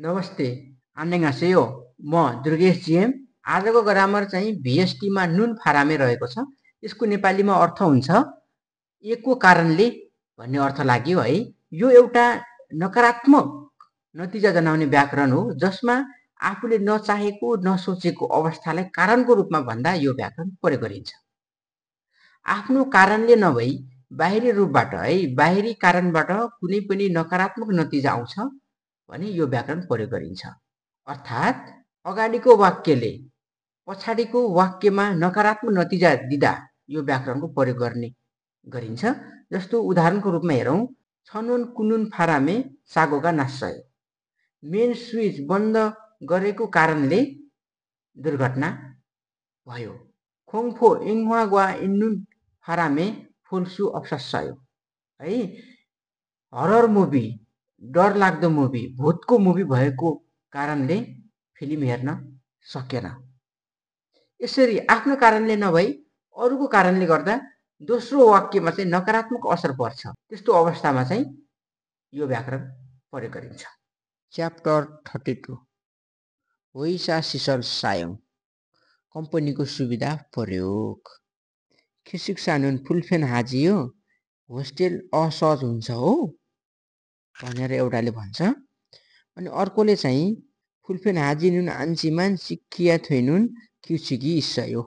नमस्ते, 안녕하세요। म दुर्गेश जीएम। आजको ग्रामर चाहिँ भिएसटीमा नुन फारामे रहेको छ। यसको नेपालीमा अर्थ हुन्छ एकको कारणले भन्ने अर्थ लाग्यो है। यो एउटा नकारात्मक नतिजा जनाउने व्याकरण हो जसमा आफूले नचाहेको नसोचेको अवस्थालाई कारणको रूपमा भन्दा यो व्याकरण प्रयोग गरिन्छ। आफ्नो कारणले नभई बाहिरी रूपबाट है बाहिरी कारणबाट कुनै पनि नकारात्मक नतिजा आउँछ भने यो व्याकरण प्रयोग गरिन्छ। अर्थात् अगाडिको वाक्यले पछाडिको वाक्यमा नकारात्मक नतिजा दिँदा यो व्याकरणको प्रयोग गरिन्छ। जस्तो उदाहरणको रूपमा हेरौँ, छनुन कुनुन फारामे सागोगा नास्सयो। मेन स्विच बन्द गरेको कारणले दुर्घटना भयो। खोङफो इन्हुवा ग्वा इन्नुन फारामे फोल्सु अप्सस्सयो। है, हरर मुभी, डर लाग्दो मुभी, भूतको मुभी भएको कारणले फिल्म हेर्न सकेन। यसरी आफ्नो कारणले नभई अरूको कारणले गर्दा दोस्रो वाक्यमा चाहिँ नकारात्मक असर पर्छ। त्यस्तो अवस्थामा चाहिँ यो व्याकरण प्रयोग गरिन्छ। च्याप्टर 32 होइसा सिसल सायङ कम्पनीको सुविधा प्रयोग। खिसिक सानुन फुलफेन हाजियो होस्टेल असहज हुन्छ हो भनेर एउटाले भन्छ। अनि अर्कोले चाहिँ फुलफेन हाजिनुन आन्चिमान सिक्किया थोइनुन क्युचिगी इस्सयो।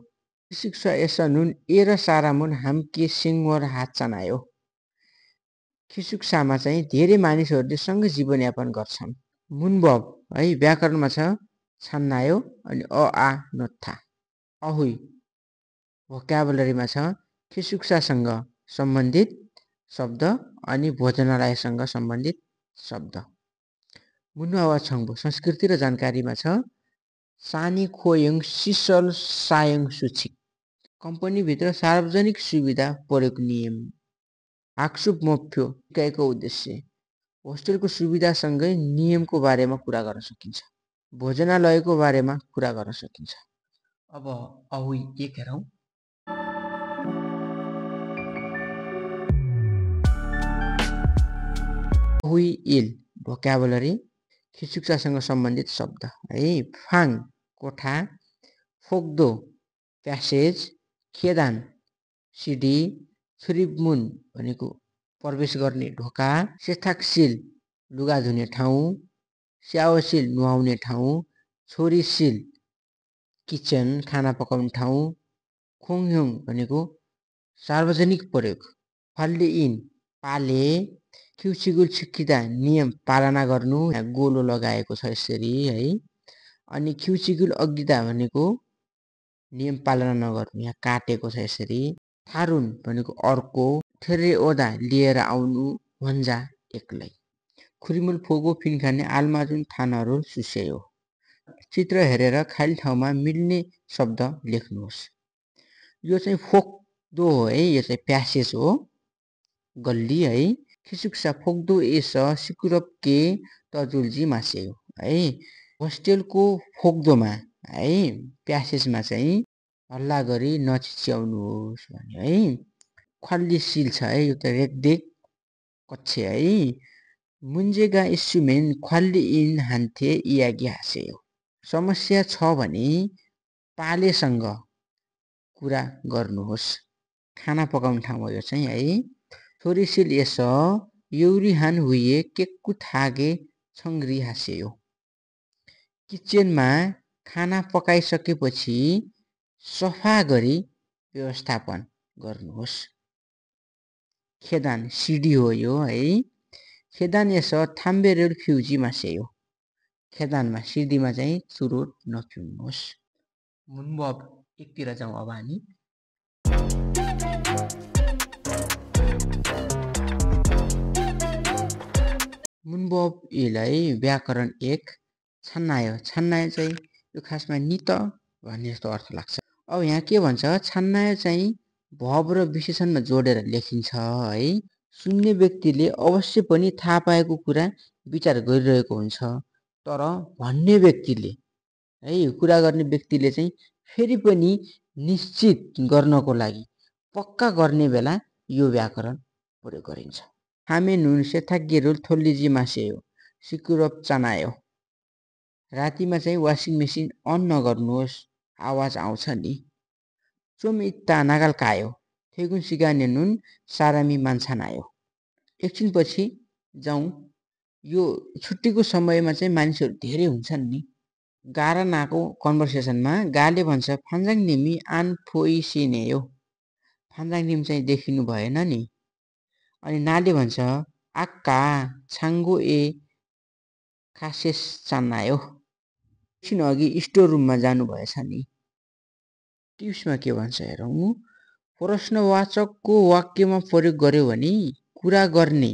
शिक्षा एसा नुन एर सारामुन हामके सिङवर हात चनायो। खिसुक्सामा चाहिँ धेरै मानिसहरूले सँगै जीवनयापन गर्छन्। मुनबब है व्याकरणमा छ छन्नायो अनि आ नोत्था। अहुई भोक्याबुलरीमा छ खिसुक्सासँग सम्बन्धित शब्द अनि भोजनालयसँग सम्बन्धित शब्द। मुनुवा छङ्बो संस्कृति र जानकारीमा छ सानी खोयङ सिसल सायङ सूचिक। कम्पनीभित्र सार्वजनिक सुविधा प्रयोग नियम। हाक्सुप मोफ्यो इकाइको उद्देश्य। होस्टेलको सुविधासँगै नियमको बारेमा कुरा गर्न सकिन्छ। भोजनालयको बारेमा कुरा गर्न सकिन्छ। अब अहुई एक हेरौँ। अहुई इल भोक्याबुलरी खिचुक्सासँग सम्बन्धित शब्द है। फाङ कोठा, फोक्दो प्यासेज, खेदान सिडी, छुरिबमुन भनेको प्रवेश गर्ने ढोका, सेथाक्सिल लुगा धुने ठाउँ, स्याओसिल नुहाउने ठाउँ, छोरीसिल किचन खाना पकाउने ठाउँ, खोङह्योङ भनेको सार्वजनिक प्रयोग, फल्ले इन पाले, क्युचिगुल छिक्किदा नियम पालना गर्नु गोलो लगाएको छ यसरी है। अनि क्युचिगुल अगिदा भनेको नियम पालना नगर्नु यहाँ काटेको छ यसरी। थारुन भनेको अर्को, थेरे ओदा लिएर आउनु भन्जा एक्लै। खुरिमुल फोगो फिनखाने आलमाजुन थानाहरू सुस्यायो। चित्र हेरेर खाली ठाउँमा मिल्ने शब्द लेख्नुहोस्। यो चाहिँ फोक्दो हो है, यो चाहिँ प्यासेज हो गल्ली है। खिसुक्सा फोक्दो एस सिकुरप के तजुल्जी मासेयो है। होस्टेलको फोक्दोमा है प्यासेजमा चाहिँ हल्ला गरी नचिच्याउनुहोस् भन्यो है। खल्ली सिल छ है, यो त रेखदेख कक्षे है। मुन्जेगा इस्युमेन खल्ली इन हान्थे इयागी हाँसेयो। समस्या छ भने पालेसँग कुरा गर्नुहोस्। खाना पकाउने ठाउँ हो यो चाहिँ है। छोरीसिल यस यौरीहान हुए केक्कु थागे छङ्ग्री हाँसेयो। किचनमा खाना पकाइसकेपछि सफा गरी व्यवस्थापन गर्नुहोस्। खेदान सिडी हो यो है। खेदान यस थाम्बे रेल फ्युजी मासेयो। खेदानमा सिडीमा चाहिँ चुरोट नपिउनुहोस्। मुनबब एकतिर जाउँ अब हामी। मुनबब इलाई व्याकरण एक छन्नायो। छन्नायो चाहिँ यो खासमा नित भन्ने जस्तो अर्थ लाग्छ। अब यहाँ के भन्छ, छन्नायो चाहिँ भव र विशेषणमा जोडेर लेखिन्छ है। सुन्ने व्यक्तिले अवश्य पनि थाहा पाएको कुरा विचार गरिरहेको हुन्छ, तर भन्ने व्यक्तिले है कुरा गर्ने व्यक्तिले चाहिँ फेरि पनि निश्चित गर्नको लागि पक्का गर्ने बेला यो व्याकरण प्रयोग गरिन्छ। हामे नुन सेथाग्गे रुल थोल्लिजी मासेयो सिकुरप चनायो। रातिमा चाहिँ वासिङ मेसिन अन नगर्नुहोस्, आवाज आउँछ नि। चोम इत्ता नागाल कायो, थेगुन सिगाने नुन सारामी मान्छान आयो। एकछिनपछि जाउँ, यो छुट्टीको समयमा चाहिँ मानिसहरू धेरै हुन्छन् नि। गारा नाको कन्भर्सेसनमा गाले भन्छ फान्जाङ निमी आन फोइ सिनेयो, फान्जाङ निम चाहिँ देखिनु भएन नि। अनि नाले भन्छ आक्का छाङ्गो ए खासेस चान्नायो, एकछिन अघि स्टोर रुममा जानुभएछ नि। टिप्समा के भन्छ हेरौँ, प्रश्नवाचकको वाक्यमा प्रयोग गर्यो भने कुरा गर्ने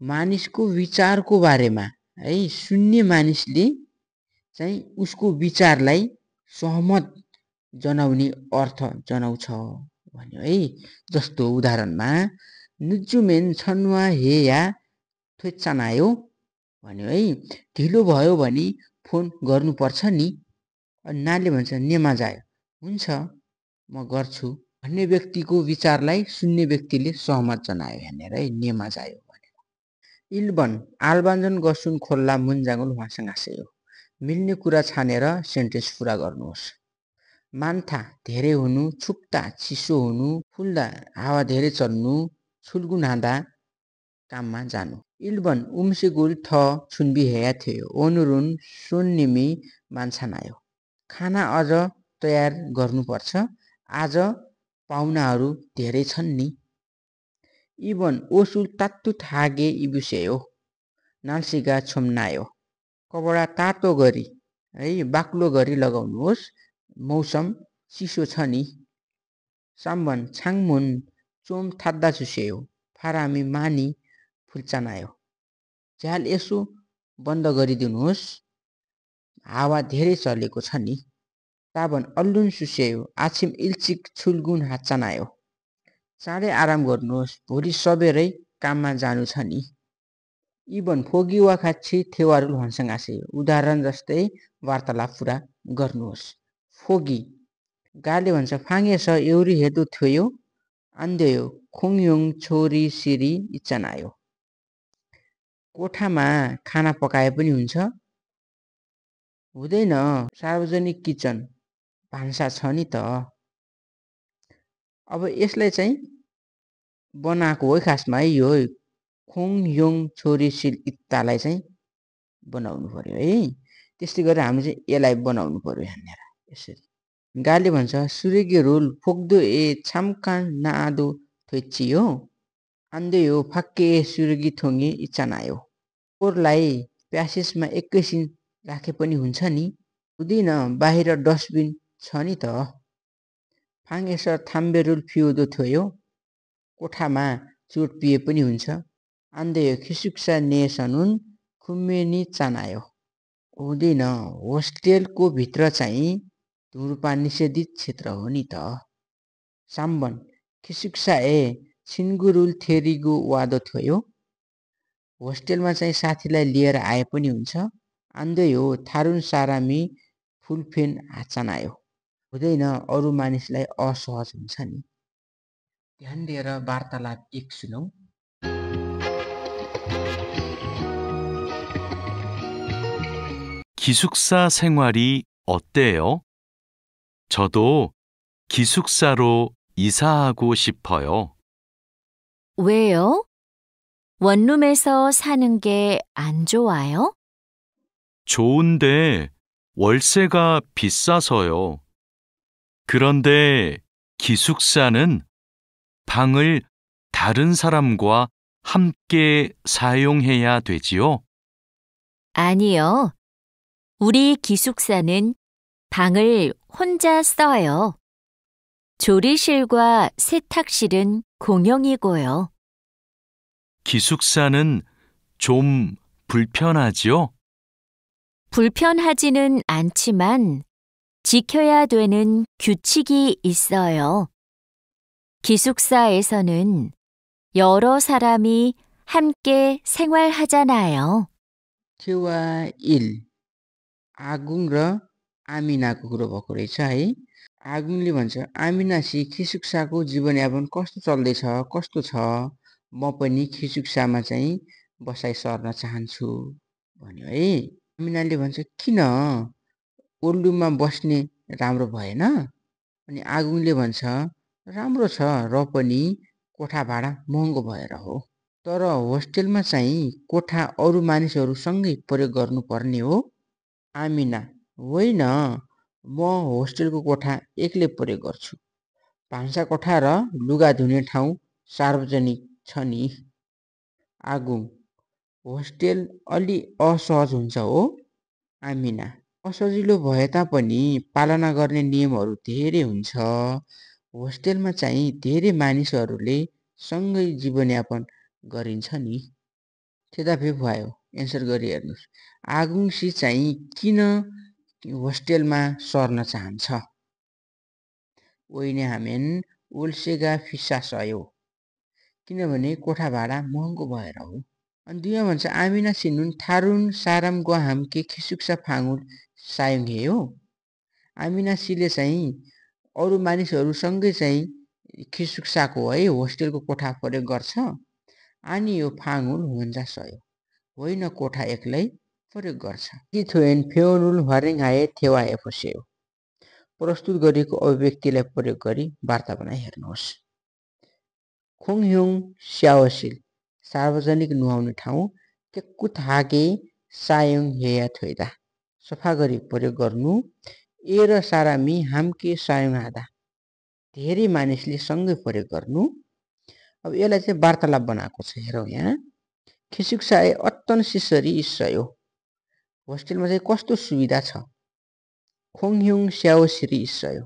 मानिसको विचारको बारेमा है सुन्ने मानिसले चाहिँ उसको विचारलाई सहमत जनाउने अर्थ जनाउँछ भन्यो है। जस्तो उदाहरणमा नुजुमेन छन्वा हे या थ्वेच्चानायो भन्यो है। ढिलो भयो भने फोन गर्नुपर्छ नि। अनि नाले भन्छ नेमा जायो, हुन्छ म गर्छु भन्ने व्यक्तिको विचारलाई सुन्ने व्यक्तिले सहमत जनायो भनेर है, नेमा जायो भनेर। इल्बन आलबान्जन गसुन खोल्ला मुन्जाङ्गुल उहाँसँग आसेयो, मिल्ने कुरा छानेर सेन्टेन्स पुरा गर्नुहोस्। मान्था धेरै हुनु, छुक्ता चिसो हुनु, फुल्दा हावा धेरै चल्नु, छुल्गुन हाँदा काममा जानु। इल्बन उम्से गुल थ छुन्बी हेया थियो, ओनुरुन सोन्निमी मान्छानायो, खाना अझ तयार गर्नुपर्छ, आज पाहुनाहरू धेरै छन् नि। इबन ओसुल तात्तु थागे इबुसेयो, नाल्सिगा छोम्नायो, कपडा तातो गरी है बाक्लो गरी लगाउनुहोस्, मौसम चिसो छ नि। साम्बन छाङमुन चोम थाद्दा चुसेयो, फारामी मानी फुल्चानायो, झ्याल यसो बन्द गरिदिनुहोस्, हावा धेरै चलेको छ नि। ताबन अल्लुन सुसेयो, आछिम इल्चिक छुल्गुन हाच्चानायो, चाँडै आराम गर्नुहोस्, भोलि सबेरै काममा जानु छ नि। इबन फोगी वा खाच्छी थेवारुल भन्छसँग आसेयो, उदाहरण जस्तै वार्तालाप पुरा गर्नुहोस्। फोगी गाले भन्छ फाङ्गेस एउरी हेतु थियो, आन्दयो खोङयोङ छोरी सिरी इच्छनायो, कोठामा खाना पकाए पनि हुन्छ, हुँदैन सार्वजनिक किचन भान्सा छ नि त। अब यसलाई चाहिँ बनाएको हो खासमा है, यो खोङयोङ छोरी सिल इत्तालाई चाहिँ बनाउनु पर्यो है। त्यस्तै गरेर हामीले चाहिँ यसलाई बनाउनु पर्यो यहाँनिर यसरी। गाले भन्छ सुरेगी रोल फोक्दो ए छाम्का नादो थोचियो, आन्दयो फाक्के सुरेगी थोङ्गे इच्छानायो, फोहोरलाई प्यासेसमा एकैछिन राखे पनि हुन्छ नि, हुँदैन बाहिर डस्टबिन छ नि त। फाङ्गेस थाम्बेरुल फिउदो थियो, कोठामा चोट पिए पनि हुन्छ, आन्दयो खिसुक्सा नेसनुन खुम्मेनी चानायो, हुँदैन होस्टेलको भित्र चाहिँ धुम्रपान निषेधित क्षेत्र हो नि त। साम्बन खिसुक्सा ए छिन्गुरुल थेरिगु वादो थियो, होस्टेलमा चाहिँ साथीलाई लिएर आए पनि हुन्छ, आन्दयो थारुन सारामी फुलफेन हाचानायो, हुँदैन अरू मानिसलाई असहज हुन्छ नि। ध्यान दिएर वार्तालाप एक सुनौ। 기숙사 생활이 어때요? 저도 기숙사로 이사하고 싶어요. 왜요? 원룸에서 사는 게 안 좋아요? 좋은데 월세가 비싸서요. 그런데 기숙사는 방을 다른 사람과 함께 사용해야 되지요? 아니요. 우리 기숙사는 방을 혼자 써요. 조리실과 세탁실은 공용이고요. 기숙사는 좀 불편하지요? 불편하지는 않지만 지켜야 되는 규칙이 있어요. 기숙사에서는 여러 사람이 함께 생활하잖아요. थेवा इल आगुङ र आमिनाको कुरो भएको रहेछ है। आगुङले भन्छ आमिनासी खिसुक्साको जीवनयापन कस्तो चल्दैछ, कस्तो छ, म पनि खिसुक्सामा चाहिँ बसाइ सर्न चाहन्छु भन्यो है। आमिनाले भन्छ किन ओल्ड रुममा बस्ने राम्रो भएन? अनि आगुङले भन्छ राम्रो छ र पनि कोठा भाडा महँगो भएर हो। तर होस्टेलमा चाहिँ कोठा अरू मानिसहरूसँगै प्रयोग गर्नुपर्ने हो। आमिना होइन, म होस्टेलको कोठा एक्लै प्रयोग गर्छु। भान्सा कोठा र लुगा धुने ठाउँ सार्वजनिक छ नि। आगुङ होस्टेल अलि असहज हुन्छ हो। आमिना असजिलो भए तापनि पालना गर्ने नियमहरू धेरै हुन्छ। होस्टेलमा चाहिँ धेरै मानिसहरूले सँगै जीवनयापन गरिन्छ नि। त्यताफे भयो एन्सर गरी हेर्नुहोस्। आगुङसी चाहिँ किन होस्टेलमा सर्न चाहन्छ? ओइने हामेन ओल्सेगा फिस्सा सयो, किनभने कोठा भाडा महँगो भएर हो। अनि दुईमा भन्छ आमिना सिनुन थारुन साराम ग्वाहाम के खिसुक्सा फाङ्गुल सायुङ हेयो। आमिना सीले चाहिँ अरू मानिसहरूसँगै चाहिँ खिसुक्साको है होस्टेलको कोठा प्रयोग गर्छ। अनि यो फाङ्गुल हुन्छ सयो, होइन कोठा एक्लै प्रयोग गर्छ। कि थोएन फेउनुल हरिङ हाए थेवा एफोसेयो, प्रस्तुत गरिएको अभिव्यक्तिलाई प्रयोग गरी वार्ता बनाई हेर्नुहोस्। खोङह्योङ स्याओसिल सार्वजनिक नुहाउने ठाउँ केक्कुत हागे सायोङ हेया थोइदा, सफा गरी प्रयोग गर्नु। ए र सारामी हामके सायोङ आदा, धेरै मानिसले सँगै प्रयोग गर्नु। अब यसलाई चाहिँ वार्तालाप बनाएको छ हेरौँ यहाँ। खिसुक्साए अत्तन सिसरी इस्सयो, होस्टेलमा चाहिँ कस्तो सुविधा छ। खोङह्योङ स्याओसिरी इस्सयो,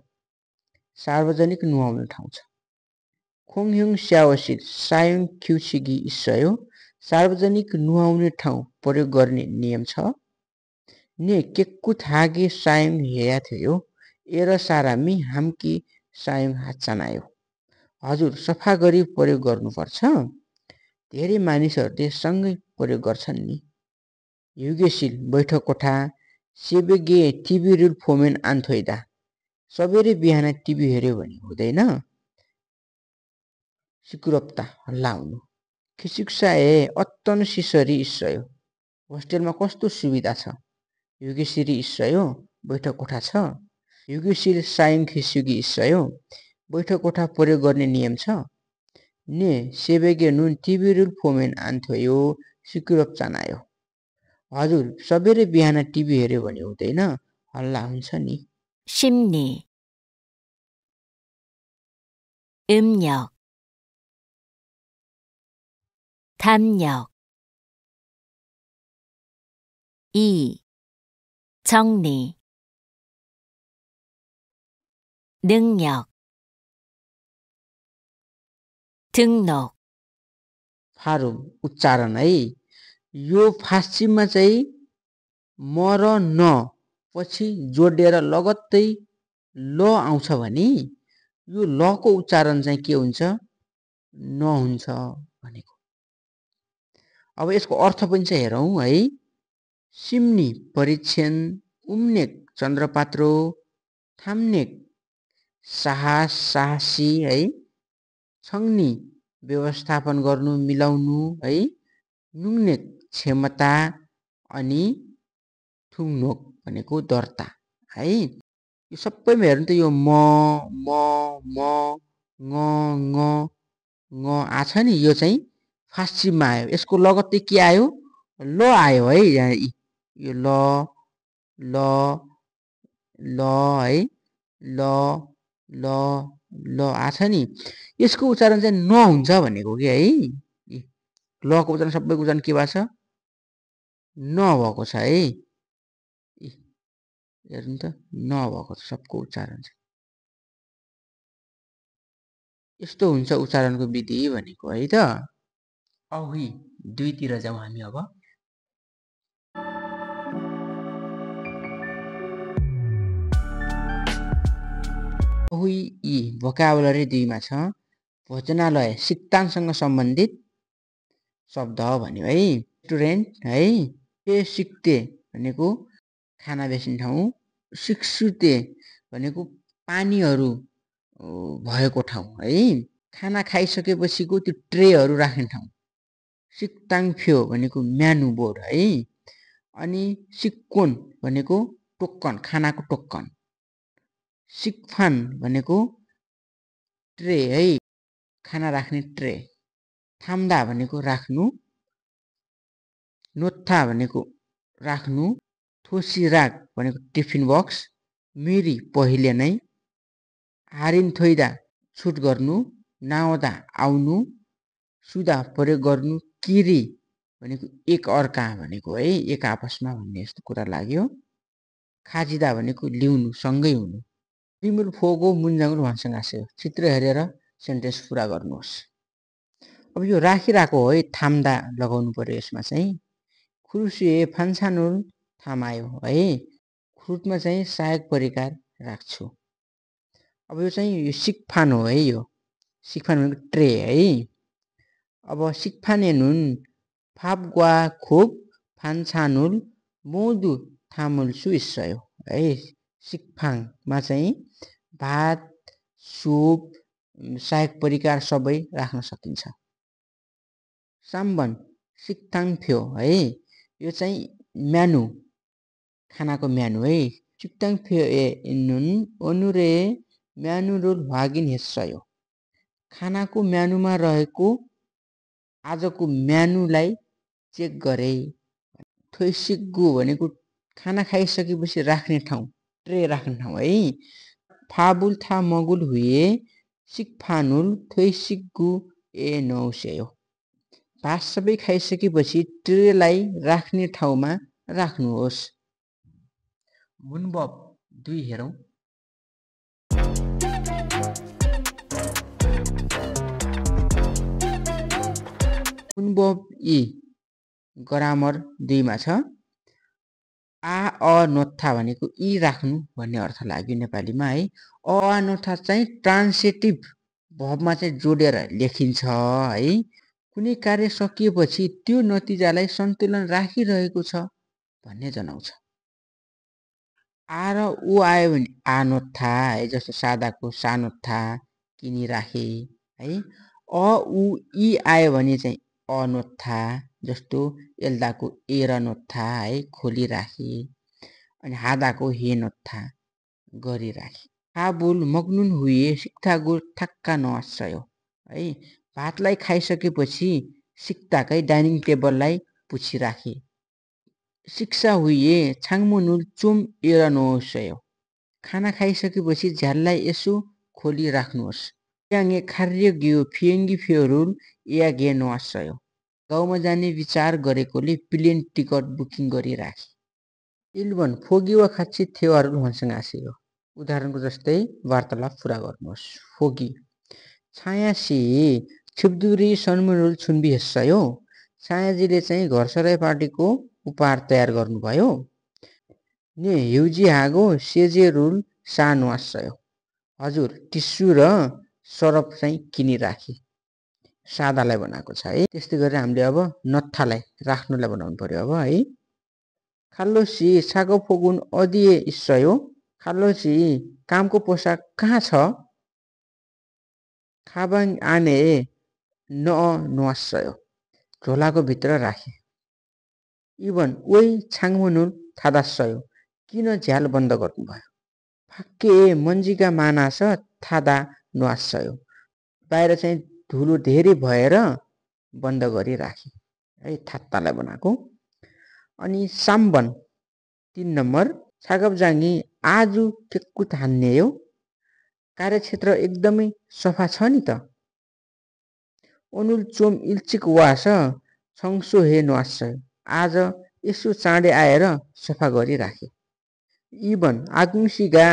सार्वजनिक नुहाउने ठाउँ छ। खोङह्योङ स्याओसिल सायोङ ख्युसिगी इस्सयो, सार्वजनिक नुहाउने ठाउँ प्रयोग गर्ने नियम छ। ने केक्कुत हागे सायोङ हेया थियो, ए र सारामी हामकी सायोङ हाच्चानायो, हजुर सफा गरी प्रयोग गर्नुपर्छ। धेरै मानिसहरूले सँगै प्रयोग गर्छन् नि। युगेसिल बैठक कोठा सेबेगे टिभी रुल फोमेन आन्थोइदा, सबेरै बिहान टिभी हेऱ्यो भने हुँदैन। सिकुरप्ता हल्ला हुनु। खिसुक्साए अत्तन सिसरी इस्सयो, होस्टेलमा कस्तो सुविधा छ। युगेसिरी इस्सयो, बैठक कोठा छ। युगेसिल साइङ खिसुगी इस्सयो, बैठक कोठा प्रयोग गर्ने नियम छ। ने सेबेगे नुन टिभी रुल फोमेन आन्थोयो सिकुरप चानायो, हजुर सबेरै बिहान टिभी हेऱ्यो भने हुँदैन, हल्ला हुन्छ नि। 심리, 음력, 담력. 2. 정리, 능력, 등록. फारुम उच्चारण है। यो फास्चिममा चाहिँ म र न पछि जोडेर लगत्तै ल आउँछ भने यो लको उच्चारण चाहिँ के हुन्छ? न हुन्छ भनेको। अब यसको अर्थ पनि चाहिँ हेरौँ है। सिम्नी परीक्षण, उम्नेक चन्द्रपात्रो, थाम्नेक साहस साहसी है, छङ्नी व्यवस्थापन गर्नु मिलाउनु है, नुङ्नेक क्षमता, अनि थुङ्नोक भनेको दर्ता है। यो सबैमा हेर्नु त यो म ङ आछ नि, यो चाहिँ फास्चिममा आयो। यसको लगत्तै के आयो? ल आयो है। यो ल है, ल आछ नि। यसको उच्चारण चाहिँ न हुन्छ भनेको कि है। लको उच्चारण सबैको उच्चारण के भएको छ? न भएको छ है। हेर्नु त न भएको छ सबको उच्चारण चाहिँ। यस्तो हुन्छ उच्चारणको विधि भनेको है त। अहि 2 तिर जाउँ हामी अब। अहि यी भोकाबुलरी 2 मा छ। भोजनालय सिक्तानसँग सम्बन्धित शब्द भन्यो है। रेस्टुरेन्ट है। पे सिक्ते भनेको खाना बेच्ने ठाउँ। सिक्सुते भनेको पानीहरू भएको ठाउँ है। खाना खाइसकेपछिको त्यो ट्रेहरू राख्ने ठाउँ। सिक्ताङ फ्यो भनेको म्यानु बोर्ड है। अनि सिक्कोन भनेको टोक्कन, खानाको टोक्कन। सिक्फान भनेको ट्रे है, खाना राख्ने ट्रे। थाम्दा भनेको राख्नु। नोत्था भनेको राख्नु। थोसिराग भनेको टिफिन बक्स। मिरी पहिले नै। हारिन थोइदा छुट गर्नु। नाओदा आउनु। सुदा प्रयोग गर्नु। किरी भनेको एक अर्का भनेको है, एक आपसमा भन्ने यस्तो कुरा लाग्यो। खाजिदा भनेको ल्याउनु, सँगै हुनु। रिमुल फोगो मुन्जाङ्गुल भन्सँग आयो। चित्र हेरेर सेन्टेन्स पुरा गर्नुहोस्। अब यो राखिरहेको है, थाम्दा लगाउनु पर्यो यसमा चाहिँ। खुरुसिए फान्सानुल थामायो है, खुरुटमा चाहिँ सहायक परिकार राख्छु। अब यो चाहिँ यो सिक्फान हो है, यो सिक्फान भनेको ट्रे है। अब सिक्फाने नुन फापग्वा खोप फान्सानुल मोदु थामुल सुइसयो है। सिक्फाङमा चाहिँ भात, सुप, सहायक परिकार सबै राख्न सकिन्छ। साम्बन सिक्ताङफ्यो है, यो चाहिँ म्यानु, खानाको म्यानु है। सिक्ताङफ्यो ए नुन अनुरे म्यानु रोल भागिन हेस्सयो, खानाको म्यानुमा रहेको आजको म्यानुलाई चेक गरे। थोइसिग्गु भनेको खाना खाइसकेपछि राख्ने ठाउँ, ट्रे राख्ने ठाउँ है। फाबुल था मगुल हुए सिक्फानुल थोइसिग्गु ए नौस्यो, भात सबै खाइसकेपछि ट्रेलाई राख्ने ठाउँमा राख्नुहोस्। मुनबब 2 हेरौँ। मुनबब इ ग्रामर 2 मा छ। आ अ नोत्था भनेको इ राख्नु भन्ने अर्थ लाग्यो नेपालीमा है। अ आ नोत्था चाहिँ ट्रान्सिटिभ भर्बमा चाहिँ जोडेर लेखिन्छ है। कुनै कार्य सकिएपछि त्यो नतिजालाई सन्तुलन राखिरहेको छ भन्ने जनाउँछ। आ र उ आयो भने आ नोत्था है, जस्तो सादाको सानोत्था किनिराखे है। अ उ इ आयो भने चाहिँ अनोत्था, जस्तो एल्दाको एरनोत्था है, खोलिराखे। अनि हादाको हेनोत्था, गरिराखे। फाबुल मग्नुन हुए सिक्थागु ठक्का नआस्सयो है, भातलाई खाइसकेपछि सिक्ताकै डाइनिङ टेबललाई पुछिराखे। शिक्षा हुए छाङमुनुल चुम एरनोसयो, खाना खाइसकेपछि झ्याललाई यसो खोलिराख्नुहोस्। याङे खार्य गियो फियङ्गी फ्योरुल या गे नआस्सयो, गाउँमा जाने विचार गरेकोले प्लेन टिकट बुकिङ गरिराखे। इल्बन फोगी वा खाच्छी थेवारुल भन्सँग आसियो। उदाहरणको जस्तै वार्तालाप पुरा गर्नुहोस्। फोगी छायासी छिप्दुरी सन्मुनुल छुन्बी हेस्सयो, छायाजीले चाहिँ घर सराई पार्टीको उपहार तयार गर्नुभयो। ने हिउजी हागो सेजे रुल सानो आस्सयो, हजुर टिस्यु र सरफ चाहिँ किनिराखे। सादालाई बनाएको छ है। त्यस्तै गरेर हामीले अब नत्थालाई राख्नुलाई बनाउनु पर्यो अब है। खाल्लोसी सागो फोगुन अदिए इस्सयो, खाल्लोसी कामको पोसाक कहाँ छ? खाबाङ आने न नआस्सयो, झोलाको भित्र राखे। इवन ओइ छाङमुनुल थादास्सयो, किन झ्याल बन्द गर्नुभयो? फाक्के मन्जिका मानास थादा नआस्सयो, बाहिर चाहिँ धुलो धेरै भएर बन्द गरिराखे है, थात्तालाई बनाएको। अनि साम्बन 3 नम्बर छागबजाङ्गी आजु केक्कु थान्ने हो, कार्यक्षेत्र एकदमै सफा छ नि त। अनुल चोम इल्चिक वास छङ्सो हे नआस्सयो, आज यसो चाँडै आएर सफा गरिराखे। इबन आगुङसिगा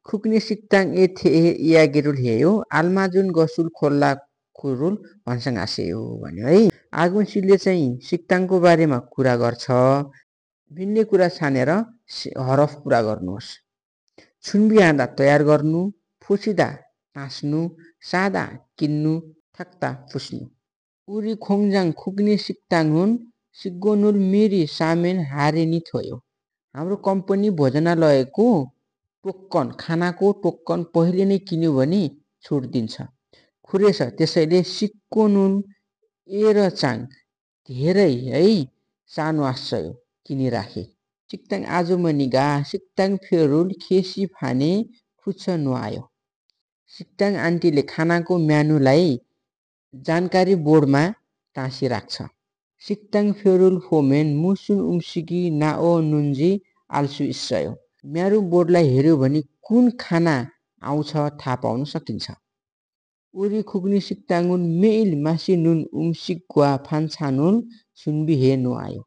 खुक्ने सिक्ताङ ए थे या गेरुल हेयो, आल्माजुन गसुल खोल्ला खुरुल भन्सँग आसेयो भन्यो है। आगुङसीले चाहिँ सिक्ताङको बारेमा कुरा गर्छ, भिन्ने कुरा छानेर हरफ पुरा गर्नुहोस्। छुन्बी हान्दा तयार गर्नु, फुसिदा टाँस्नु, सादा किन्नु, थक्ता पुस्नु। उरी खोङजाङ खुक्ने सिक्ताङ हुन्, सिग्गोनुल मिरी सामेन हारेनी थोयो, हाम्रो कम्पनी भोजनालयको टोक्कन, खानाको टोक्कन पहिले नै किन्यो भने छुट दिन्छ। खुरेछ, त्यसैले सिक्कोनुल एरचाङ धेरै है सानो आस्सयो, किनिराखे। सिक्ताङ आजमनिगा सिक्ताङ फेरुल खेसी फाने खुच्छ नुहायो। सिक्ताङ आन्टीले खानाको म्यानुलाई जानकारी बोर्डमा टाँसिराख्छ। सिक्ताङ फेरुल फोमेन मुसुन उम्सिकी नाओ नुन्जी आल्सु इस्सयो। म्यानु बोर्डलाई हेर्यो भने कुन खाना आउँछ थाहा पाउन सकिन्छ। उरी खुग्नी सिक्ताङुन मेइल मासी नुन उम्सिक ग्वा फान्छानुल सुनबी हे नुहायो।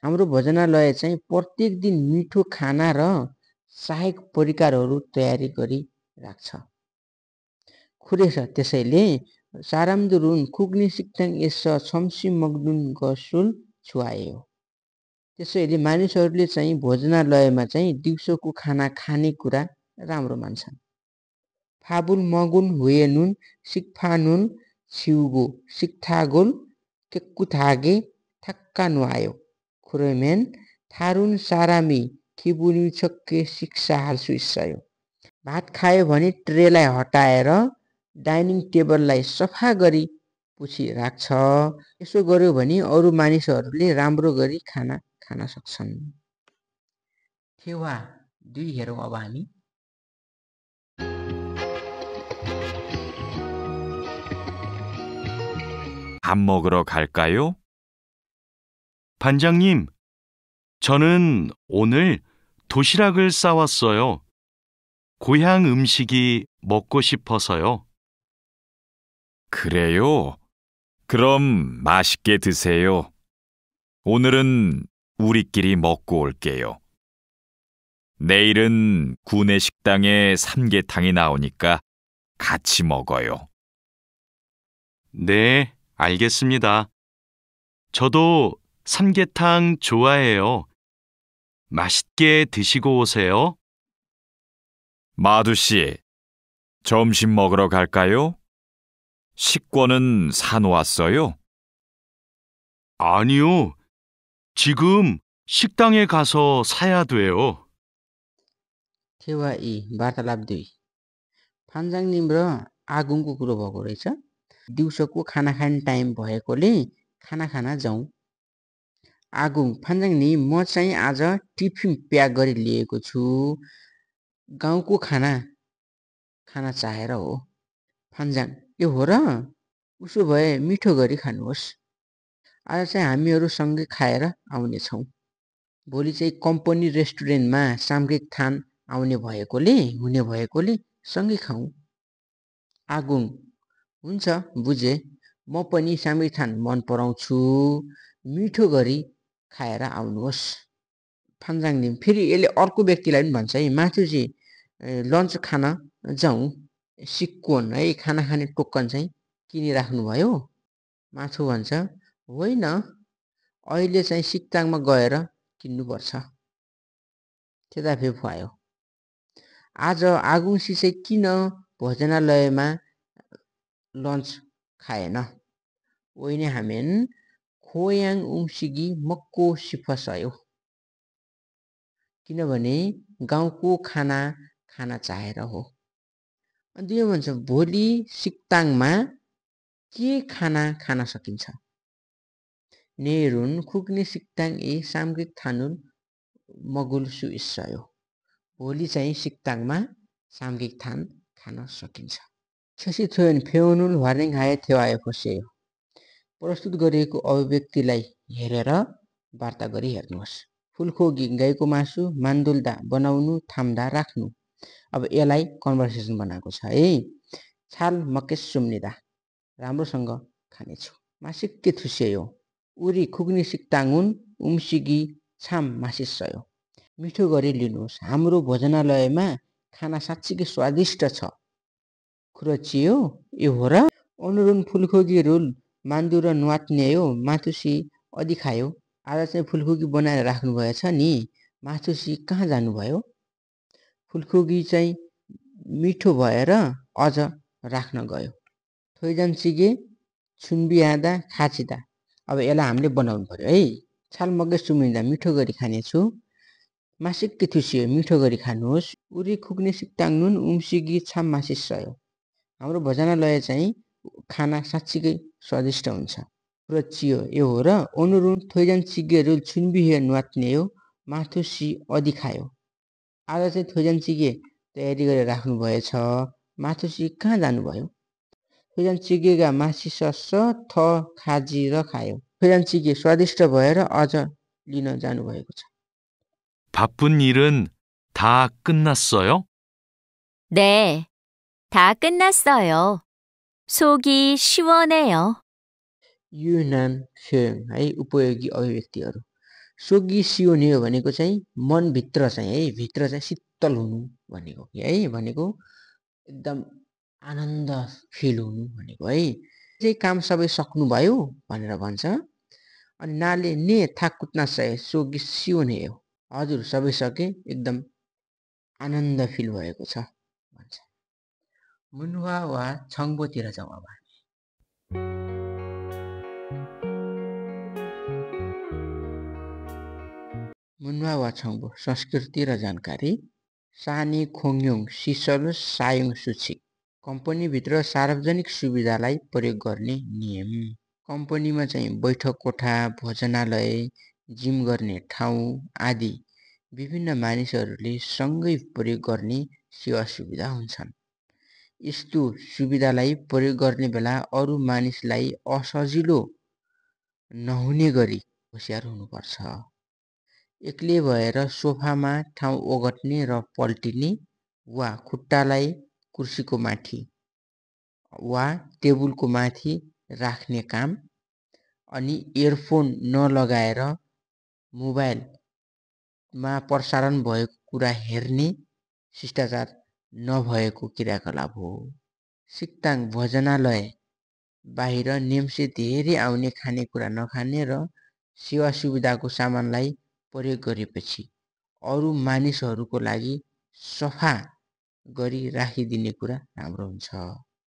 हाम्रो भोजनालय चाहिँ प्रत्येक दिन मिठो खाना र सहायक परिकारहरू तयारी गरी राख्छ। खुरेछ त्यसैले सारामदुरुन खुग्नी सिक्ताङ यस छम्सी मगदुन गसुल छुवायो। त्यसैले मानिसहरूले चाहिँ भोजनालयमा चाहिँ दिउँसोको खाना खाने कुरा राम्रो मान्छन्। फाबुल मगुन हुएनुन सिक्फानुन छिउगो सिक्थागोल केक्कुथागे थक्का नुहायो। खुरेमेन थारुन सारामी खिबुनी छक्के शिक्षा हाल्सु इस्सयो। भात खायो भने ट्रेलाई हटाएर डाइनिङ टेबललाई सफा गरी पुछी राख्छ। यसो गर्यो भने अरू मानिसहरूले राम्रो गरी खाना खान सक्छन्। थेवा 2 हेरौँ अब हामी। 밥 먹으러 갈까요? 반장님, 저는 오늘 도시락을 싸왔어요. 고향 음식이 먹고 싶어서요. 그래요? 그럼 맛있게 드세요. 오늘은 우리끼리 먹고 올게요. 내일은 구내식당에 삼계탕이 나오니까 같이 먹어요. 네, 알겠습니다. 저도 삼계탕 좋아해요. 맛있게 드시고 오세요. 마두씨, 점심 먹으러 갈까요? 식권은 사놓았어요? 아니요. 지금 식당에 가서 사야 돼요. थेवा 2 वार्तालाप 2 फान्जाङनिम र आगुङको कुरो भएको रहेछ। दिउँसोको खाना खाने टाइम भएकोले खाना खान जाउँ। आगुङ फान्जाङनी म चाहिँ आज टिफिन प्याक गरी लिएको छु। गाउँको खाना खान चाहेर हो। फान्जाङ यो हो र? उसो भए मिठो गरी खानुहोस्। आज चाहिँ हामीहरू सँगै खाएर आउने छौँ। भोलि चाहिँ कम्पनी रेस्टुरेन्टमा सामग्रिक थान हुने भएकोले सँगै खाउँ। आगुङ हुन्छ बुझे, म पनि सामग्रिक थान मन पराउँछु। मिठो गरी खाएर आउनुहोस्। फान्जाङले फेरि यसले अर्को व्यक्तिलाई पनि भन्छ है, माथि चाहिँ लन्च खान जाउँ। सिक्कोन है खाना खाने टोकन चाहिँ किनिराख्नुभयो। माथु भन्छ होइन, अहिले चाहिँ सिक्ताङमा गएर किन्नुपर्छ। त्यता फेरि आयो। आज आगुङसी चाहिँ किन भोजनालयमा लन्च खाएन? ओइने हामेन खोयाङ उम्सिगी मक्को सिफसयो। किनभने गाउँको खाना खान चाहेर हो। अनि यो भन्छ भोलि सिक्ताङमा के खाना खान सकिन्छ? नेरुन खुग्ने सिक्ताङ ए सामग्रिक थानुल मगुल सुइसयो। भोलि चाहिँ सिक्ताङमा सामग्रिक थान खान सकिन्छ। छसी थोयन फेउनुल वार्निङ हाए थेवाए फसेयो। प्रस्तुत गरिएको अभिव्यक्तिलाई हेरेर वार्ता गरी हेर्नुहोस्। फुलखोगी गाईको मासु मान्दुल्दा बनाउनु थाम्दा राख्नु। अब यसलाई कन्भर्सेसन बनाएको छ है। छाल मकेस सुम्निदा राम्रोसँग खानेछु। मासिक्के थुस्यो। उरी खुग्नी सिक्ताङुन उम्सिगी छाम मासिसयो। मिठो गरी लिनुहोस्। हाम्रो भोजनालयमा खाना साँच्चीकै स्वादिष्ट छ। खुरचियो यो हो र? अनुरुन फुलखोगी रुल मान्दु र नुवात्न्यायो माथुसी अधि खायो। आज चाहिँ फुलखोगी बनाएर राख्नु भएछ नि। माथुसी कहाँ जानुभयो? फुलखोगी चाहिँ मिठो भएर अझ राख्न गयो। थोइजान सिगे छुन्बियादा खाचिदा। अब यसलाई हामीले बनाउनु पर्यो है। छाल मगे सुमिँदा मिठो गरी खानेछु। मासिक्के थुसियो मिठो गरी खानुहोस्। उरी खुग्ने सिक्ताङ नुन उम्सिगी छाम मासिसयो। हाम्रो भोजनालय चाहिँ खाना साँच्चीकै स्वादिष्ट हुन्छ। 부러지요. 요라 오늘은 된장찌개를 준비해 놓았네요. 마토씨 어디 가요? आज चाहिँ 된장찌개 तयारी गरेर राख्नुभएछ. माथुसी कहाँ जानुभयो? 된장찌개가 맛있어서 더 가지러 가요. 된장찌개 स्वादिष्ट भएर अझ लिन जानुभएको छ. 바쁜 일은 다 끝났어요? 네, 다 끝났어요. 속이 시원해요. युनान फ्योङ है उपयोगी अभिव्यक्तिहरू. सोगी सियोन्यो भनेको चाहिँ मनभित्र चाहिँ है भित्र चाहिँ शीतल हुनु भनेको है भनेको एकदम आनन्द फिल हुनु भनेको है. चाहिँ काम सबै सक्नुभयो भनेर भन्छ. अनि नाले ने थाक कुट्न सय सोगी सियोने हो. हजुर सबै सके एकदम आनन्द फिल भएको छ भन्छ. मुनुवा वा छङ्बोतिर जाउँ अब. मुनुवा वा छङ्बो संस्कृति र जानकारी. सानी खोङयोङ सिसल सायोङ सूचिक. कम्पनीभित्र सार्वजनिक सुविधालाई प्रयोग गर्ने नियम. कम्पनीमा चाहिँ बैठक कोठा, भोजनालय, जिम गर्ने ठाउँ आदि विभिन्न मानिसहरूले सँगै प्रयोग गर्ने सेवा सुविधा हुन्छन्. यस्तो सुविधालाई प्रयोग गर्ने बेला अरू मानिसलाई असजिलो नहुने गरी होसियार हुनुपर्छ. एक्लै भएर सोफामा ठाउँ ओगट्ने र पल्टिने वा खुट्टालाई कुर्सीको माथि वा टेबुलको माथि राख्ने काम अनि इयरफोन नलगाएर मोबाइलमा प्रसारण भएको कुरा हेर्ने शिष्टाचार नभएको क्रियाकलाप हो. सिक्ताङ भोजनालय बाहिर नेम्से धेरै आउने खानेकुरा नखाने र सेवा सुविधाको सामानलाई प्रयोग गरेपछि अरू मानिसहरूको लागि सफा गरी राखिदिने कुरा राम्रो हुन्छ.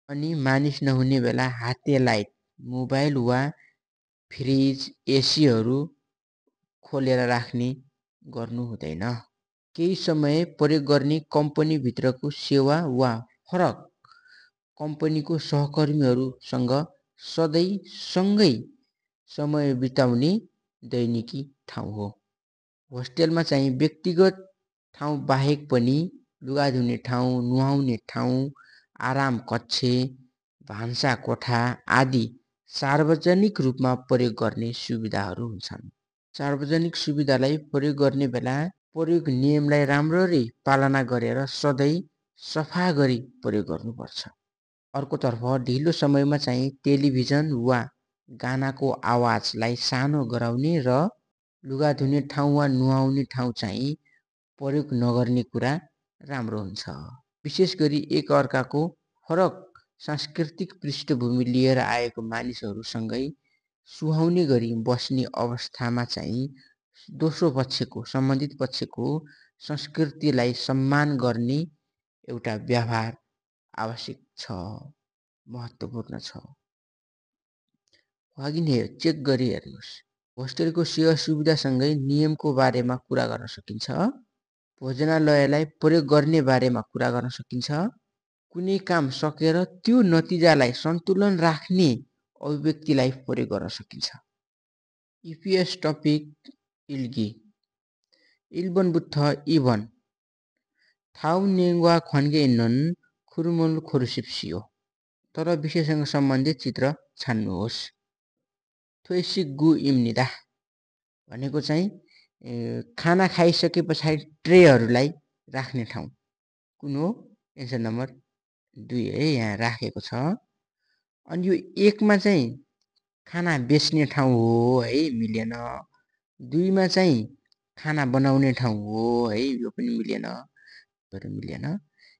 अनि मानिस नहुने बेला हाते लाइट, मोबाइल वा फ्रिज, एसीहरू खोलेर राख्ने गर्नु हुँदैन. केही समय प्रयोग गर्ने कम्पनीभित्रको सेवा वा फरक कम्पनीको सहकर्मीहरूसँग सधैँ सँगै समय बिताउने दैनिकी ठाउँ हो. होस्टेलमा चाहिँ व्यक्तिगत ठाउँ बाहेक पनि लुगा धुने ठाउँ, नुहाउने ठाउँ, आराम कक्ष, भान्सा कोठा आदि सार्वजनिक रूपमा प्रयोग गर्ने सुविधाहरू हुन्छन्. सार्वजनिक सुविधालाई प्रयोग गर्ने बेला प्रयोग नियमलाई राम्ररी पालना गरेर सधैँ सफा गरी प्रयोग गर्नुपर्छ. अर्कोतर्फ ढिलो समयमा चाहिँ टेलिभिजन वा गानाको आवाजलाई सानो गराउने र लुगा धुने ठाउँ वा नुहाउने ठाउँ चाहिँ प्रयोग नगर्ने कुरा राम्रो हुन्छ. विशेष गरी एक अर्काको फरक सांस्कृतिक पृष्ठभूमि लिएर आएको मानिसहरूसँगै सुहाउने गरी बस्ने अवस्थामा चाहिँ दोस्रो पक्षको सम्बन्धित पक्षको संस्कृतिलाई सम्मान गर्ने एउटा व्यवहार आवश्यक छ, महत्त्वपूर्ण छ. अघि नै चेक गरी हेर्नुहोस्. होस्टेलको सेवा सुविधासँगै नियमको बारेमा कुरा गर्न सकिन्छ. भोजनालयलाई प्रयोग गर्ने बारेमा कुरा गर्न सकिन्छ. कुनै काम सकेर त्यो नतिजालाई सन्तुलन राख्ने अभिव्यक्तिलाई प्रयोग गर्न सकिन्छ. इपिएस टपिक इल्गी इल्बनबुथ इभन थाउ नेङ्वा खन्गे नन खुरुमुल खुरुसिप्सियो. तर विषयसँग सम्बन्धित चित्र छान्नुहोस्. थोइसी गु इम्निदा भनेको चाहिँ खाना खाइसके पछाडि ट्रेहरूलाई राख्ने ठाउँ कुन हो? एन्सर नम्बर 2 है यहाँ राखेको छ. अनि यो 1 मा चाहिँ खाना बेच्ने ठाउँ हो है, मिलेन. 2 मा चाहिँ खाना बनाउने ठाउँ हो है, यो पनि मिलेन. मिलेन.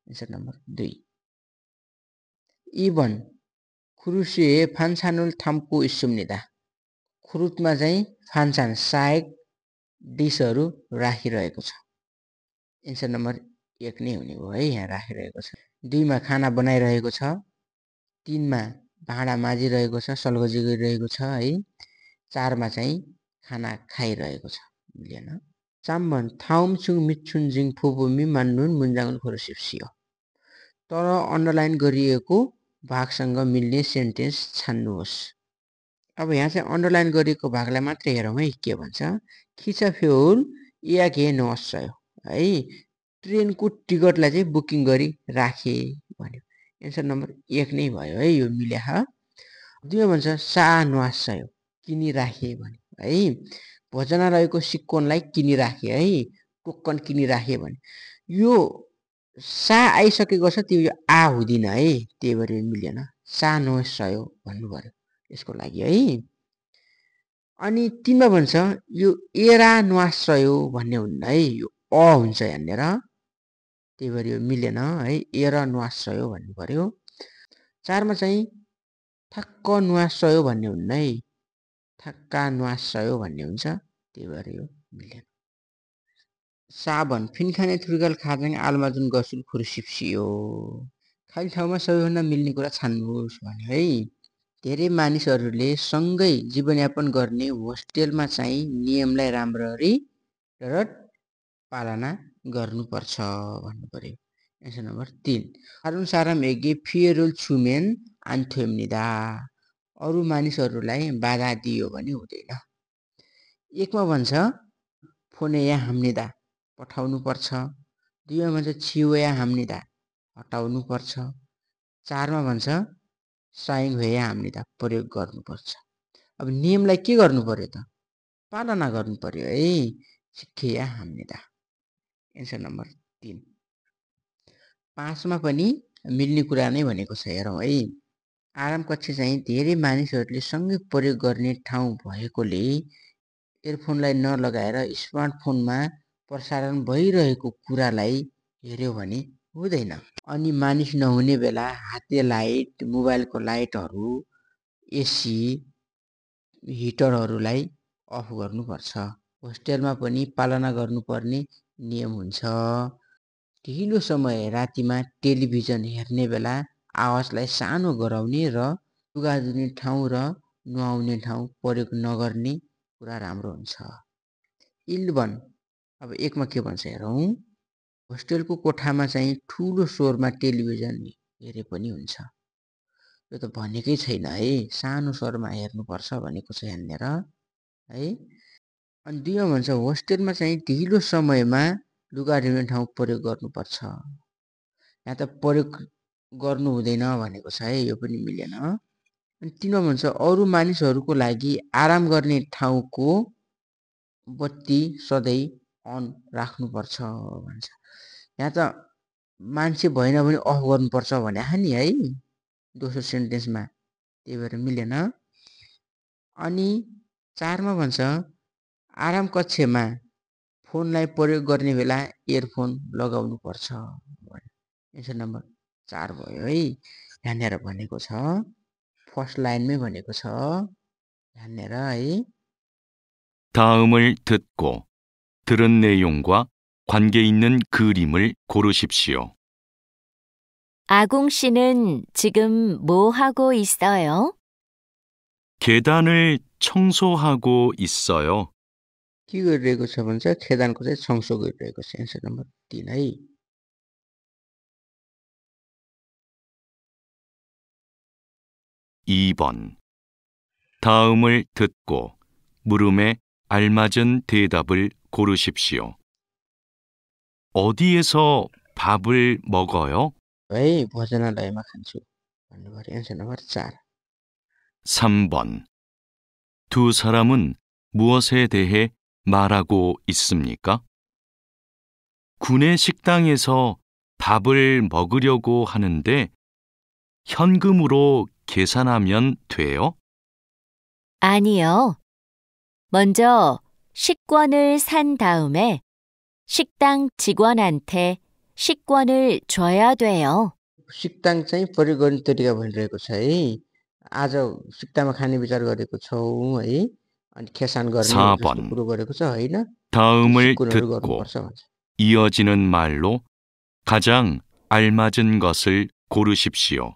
Answer number 2. इभन खुरुसे फान्सानुल थाम्को इस्सुम्निदा. खुरुतमा चाहिँ फान्सान सायक डिसहरू राखिरहेको छ. एन्सर नम्बर 1 नै हुने हो है, यहाँ राखिरहेको छ. 2 मा खाना बनाइरहेको छ. 3 मा भाँडा माझिरहेको छ, सलगजी गरिरहेको छ है. 4 मा चाहिँ खाना खाइरहेको छ, मिलेन. चाम्बन थाउमछुङ मिच्छुन जिङ फुबुमी मान्नुन मुन्जाङुन खुरुसिप्सियो. तर अन्डरलाइन गरिएको भागसँग मिल्ने सेन्टेन्स छान्नुहोस्. अब यहाँ चाहिँ अन्डरलाइन गरिएको भागलाई मात्रै हेरौँ है के भन्छ खिचफ्योल यागे नअसयो है ट्रेनको टिकटलाई चाहिँ बुकिङ गरी राखे भन्यो एन्सर नम्बर 1 नै भयो है यो मिल्या दुई भन्छ सा नअसयो किनिराखे भन्यो है भोजनालयको सिक्कोनलाई किनिराखे है टोकन किनिराखे भन्यो यो सा आइसकेको छ त्यो यो आ हुँदिन है त्यही भएर मिलेन सा नअसयो भन्नु पर्यो यसको लागि है अनि 3 मा भन्छ यो एरा नअसयो भन्ने हुन्न है यो अ हुन्छ यहाँनिर त्यही भएर यो मिलेन है एरा नअसयो भन्नु पर्यो 4 मा चाहिँ ठक्क नअसयो भन्ने हुन्न है ठक्का नअसयो भन्ने हुन्छ त्यही भएर यो मिलेन साबन फिनखाने थुर्गल खाजाङ आलमाजुन गसुल खुर्सिप्सियो खाली ठाउँमा सबैभन्दा मिल्ने कुरा छान्नुहोस् भन्यो है धेरै मानिसहरूले सँगै जीवनयापन गर्ने होस्टेलमा चाहिँ नियमलाई राम्ररी र पालना गर्नुपर्छ भन्नु पर्यो एन्सर नम्बर 3 हारुन साराम एगे फियरुल छुमेन आन्थोम्निदा अरू मानिसहरूलाई बाधा दियो भने हुँदैन 1 मा भन्छ फोनेया हाम्निदा पठाउनु पर्छ 2 मा भन्छ छिवया हाम्निदा हटाउनु पर्छ 4 मा भन्छ साइङ भएया हाम्निदा प्रयोग गर्नुपर्छ अब नियमलाई के गर्नु पर्यो त पालना गर्नु पर्यो है सिक्खेया हाम्निदा एन्सर नम्बर 3 5 मा पनि मिल्ने कुरा नै भनेको छ हेरौँ है आराम कक्ष चाहिँ धेरै मानिसहरूले सँगै प्रयोग गर्ने ठाउँ भएकोले इयरफोनलाई नलगाएर स्मार्टफोनमा प्रसारण भइरहेको कुरालाई हेर्यो भने हुँदैन अनि मानिस नहुने बेला हाते लाइट मोबाइलको लाइटहरू एसी हिटरहरूलाई अफ गर्नुपर्छ होस्टेलमा पनि पालना गर्नुपर्ने नियम हुन्छ ढिलो समय रातिमा टेलिभिजन हेर्ने बेला आवाजलाई सानो गराउने र लुगा धुने ठाउँ र नुहाउने ठाउँ प्रयोग नगर्ने कुरा राम्रो हुन्छ 11 अब 1 मा के भन्छ हेरौँ होस्टेलको कोठामा चाहिँ ठुलो स्वरमा टेलिभिजन हेरे पनि हुन्छ यो त भनेकै छैन है सानो स्वरमा हेर्नुपर्छ भनेको छ यहाँनिर है अनि 2 मा भन्छ होस्टेलमा चाहिँ ढिलो समयमा लुगा धुने ठाउँ प्रयोग गर्नुपर्छ यहाँ त प्रयोग गर्नु हुँदैन भनेको छ है यो पनि मिलेन अनि 3 मा भन्छ अरू मानिसहरूको लागि आराम गर्ने ठाउँको बत्ती सधैँ अन राख्नुपर्छ भन्छ यहाँ त मान्छे भएन भने अफ गर्नुपर्छ भने नि है दोस्रो सेन्टेन्समा त्यही भएर मिलेन अनि 4 मा भन्छ आराम कक्षमा फोनलाई प्रयोग गर्ने बेला इयरफोन लगाउनु पर्छ एन्सर नम्बर 4 भयो है यहाँनिर भनेको छ फर्स्ट लाइनमै भनेको छ यहाँनिर है 다음을 듣고 들은 내용과 관계 있는 그림을 고르십시오. 아궁 씨는 지금 뭐 하고 있어요? 계단을 청소하고 있어요. के गरिरहेको छ भन्छ खेदानको चाहिँ छङ्सो गरिरहेको छ एन्सर नम्बर 3 है 2번. 다음을 듣고 물음에 알맞은 대답을 고르십시오. 어디에서 밥을 먹어요? है भोजनालयमा खान्छु भन्नु पर्यो एन्सर नम्बर 4 3번. 두 사람은 무엇에 대해 말하고 있습니까? 구내 식당에서 밥을 먹으려고 하는데 현금으로 계산하면 돼요? 아니요. 먼저 식권을 산 다음에 식당 직원한테 식권을 줘야 돼요. 식당 चाहिँ प्रयोग गर्ने तरिका भनिरहेको छ है आज सिक्तामा खाने विचार गरेको छौँ है अनि खेसान गर्ने 4번. जस्तो कुरो गरेको छ होइन 다음을 सिक्कुनहरू 듣고 गर्नुपर्छ भन्छ 이어지는 말로 가장 알맞은 것을 고르십시오.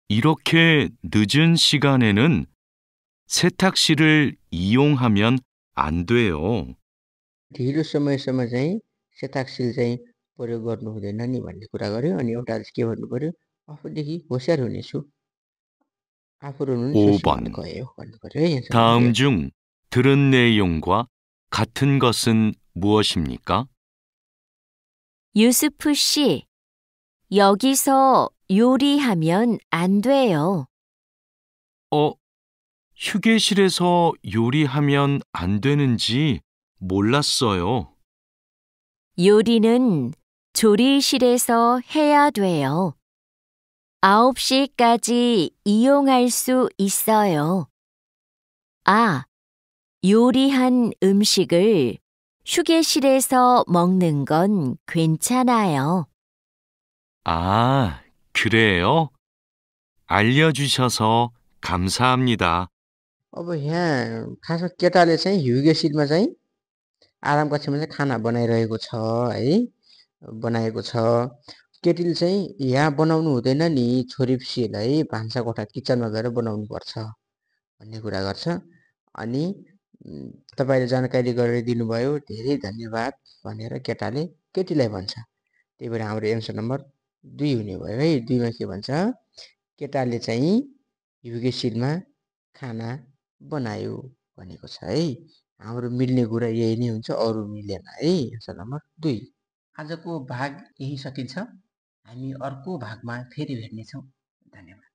이렇게 늦은 시간에는 세탁실을 이용하면 안 돼요. ढिलो समयसम्म चाहिँ सेताक्सिल चाहिँ प्रयोग गर्नु हुँदैन नि भन्ने कुरा गर्यो अनि एउटा के भन्नु पर्यो आफूदेखि होसियार हुनेछु आफू रुनु नि 5번. सुसुमाले गयो भन्नु पर्यो है एन्सर नम्बर 다음 ए। 중 들은 내용과 같은 것은 무엇입니까? 유스프 씨, 여기서 요리하면 안 돼요. 휴게실에서 요리하면 안 되는지 몰랐어요. 요리는 조리실에서 해야 돼요. 9시까지 이용할 수 있어요. 요리한 음식을 휴게실에서 먹는 건 괜찮아요. 아, 그래요? 알려주셔서 감사합니다. अब यहाँ खासमा केटाले चाहिँ युगेशीलमा चाहिँ आराम कक्षामा चाहिँ खाना बनाइरहेको छ है, बनाएको छ। केटीले चाहिँ यहाँ बनाउनु हुँदैन नि, छोरी फिसीलाई भान्सा कोठा किचनमा गएर बनाउनु पर्छ भन्ने कुरा गर्छ। अनि तपाईँले जानकारी गराइदिनु भयो, धेरै धन्यवाद भनेर केटाले केटीलाई भन्छ। त्यही भएर हाम्रो एन्सर नम्बर 2 हुने भयो है। 2 मा के भन्छ, केटाले चाहिँ युगेशीलमा खाना बनायो भनेको छ है। हाम्रो मिल्ने कुरा यही नै हुन्छ, अरू मिलेन है। Answer number 2। आजको भाग यही सकिन्छ। हामी अर्को भागमा फेरि भेट्नेछौँ। धन्यवाद।